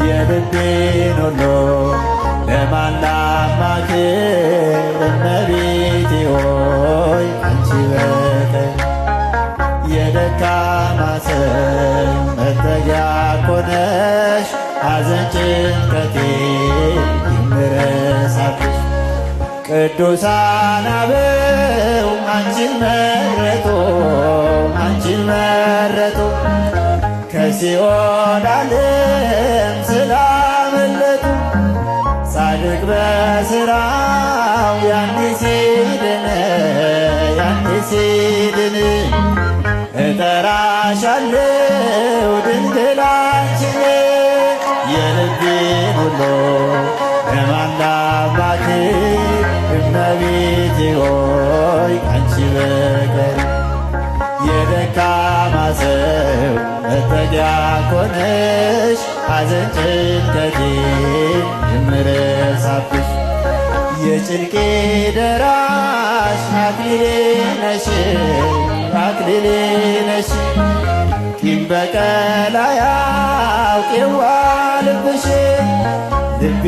የልቤን ሁሉ ለማን ላማክር? እመቤቴ ሆይ አንቺ በቀር። የደካማ ሰው መጠጊያ እኮ ነሽ፣ ሐዘን ጭንቀቴ የምረሳብሽ። ቅዱሳን አበው አንቺን መረጡ፣ አንቺን መረጡ፣ ከሲኦል ዓለም ስላመለጡ። ጻድቅ በስራው ያኔ ሲድን፣ ያኔ ሲድን፣ እጠራሻለሁ ድንግል አንቺን። የልቤን ሁሉ ለማን ላማክር? እመቤቴ ሆይ አንቺ በቀር። የደካማ ሰው መጠጊያ እኮ ነሽ፣ ሐዘን ጭንቀቴን የምረሳብሽ። የጭንቄ ደራሽ አክሊሌ ነሽ፣ አክሊሌ ነሽ። ቂም በቀል አያውቅ የዋህ ልብሽ፣ ልቤ።